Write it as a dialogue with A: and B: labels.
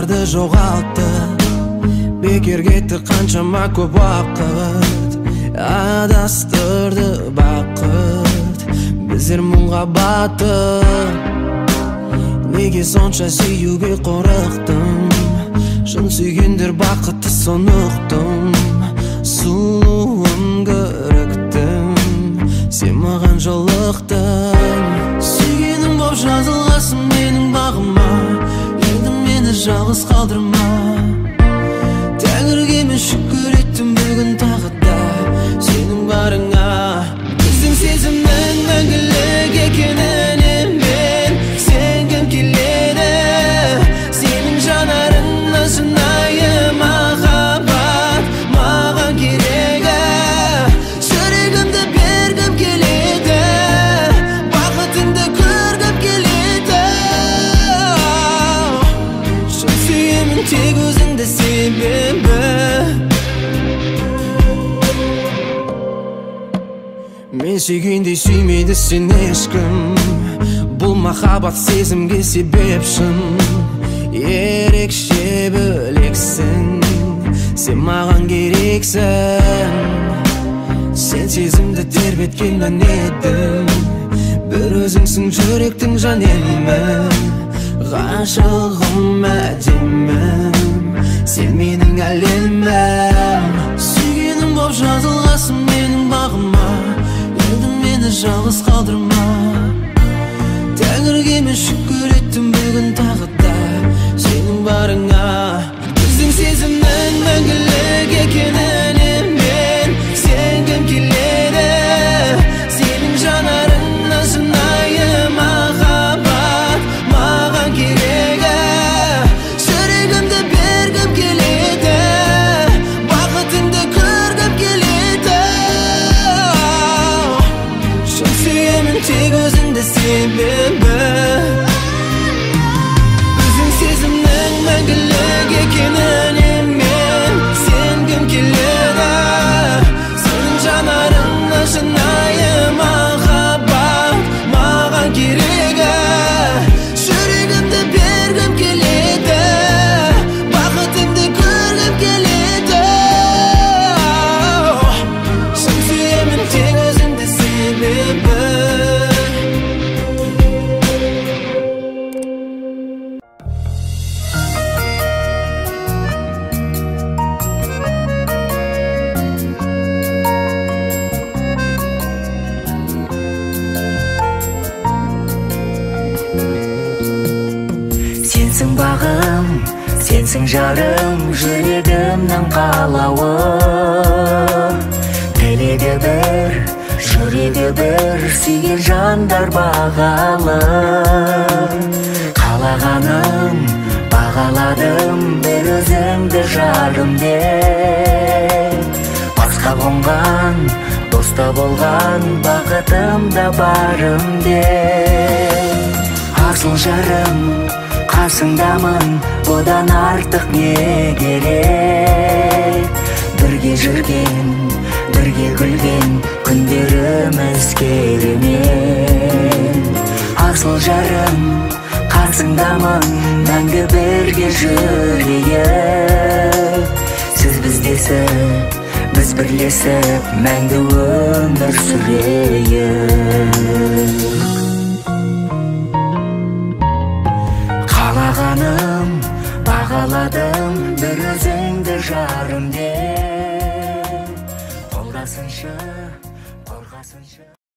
A: Жандарды жоғалттық, бекер кетті қаншама көп уақыт. Адастырды бақыт, біздер мұңға баттық. Неге сонша сүюге қорықтым? Шын сүйгендер бақытты соны ұқтым. Сұлуым көріктім, сен маған жолықтың. Сүйгенім боп жазылғасын менің бағыма, енді мені жалғыз қалдырма. Тәңірге мен шүкір еттім бүгін тағы да сенің барыңа. Біздің сезімнің мәңгілік екеніне мен сенгім келеді. Сенің жанарыңнан шынайы махаббат маған керегі. Жүрегімді бергім келеді, бақытыңды көргім келеді. Шын сүйемін тек өзіңді себебі. Мен сүйгендей сүймейді сен ешкім. Бұл махаббат сезімге себепшім. Ерекше бөлексің, сен маған керексің. Сен сезімді тербеткен ән едің. Бір өзіңсің жүректің жан емі. Ғашығым әдемім, сен менің әлемім. Сүйгенім боп жазылғасын менің бағыма, енді мені жалғыз қалдырма. Тәңірге мен шүкір еттім бүгін тағы да сенің барыңа. Біздің сезімнің мәңгілік екеніне мен сенгім келеді. Сенің жанарыңнан шынайы махаббат маған керегі. Жүрегімді бергім келеді, бақытыңды көргім келеді. Шын сүйемін тек өзіңді себебі. Біздің сезімнің мәңгілік екеніне мен сенгім келеді. Сенің жанарыңнан шынайы махаббат маған керегі. Жүрегімді бергім келеді, бақытыңды көргім келеді. Шын сүйемін тек өзіңді себебі.
B: Сенсің бағым, сенсің жарым, жүрегімнің қалауы. Тілегі бір, жүрегі бір, сүйген жандар бағалы. Қалағаным, бағаладым, бір өзіңді жарым деп. Басқа қонған, доста болған, бақытым да барым деп. Асыл жарым, қасыңдамын, бұдан артық не керек? Бірге жүрген, бірге күлген күндеріміз керемет. Асыл жарым, қасыңдамын, мәңгі бірге жүрейік. Сіз біздесіп, біз бірлесіп, мәңгі өмір сүрейік. Қалағаным, бағаладым, бір өзіңді жарым деп. Қолдасыншы, қорғасыншы.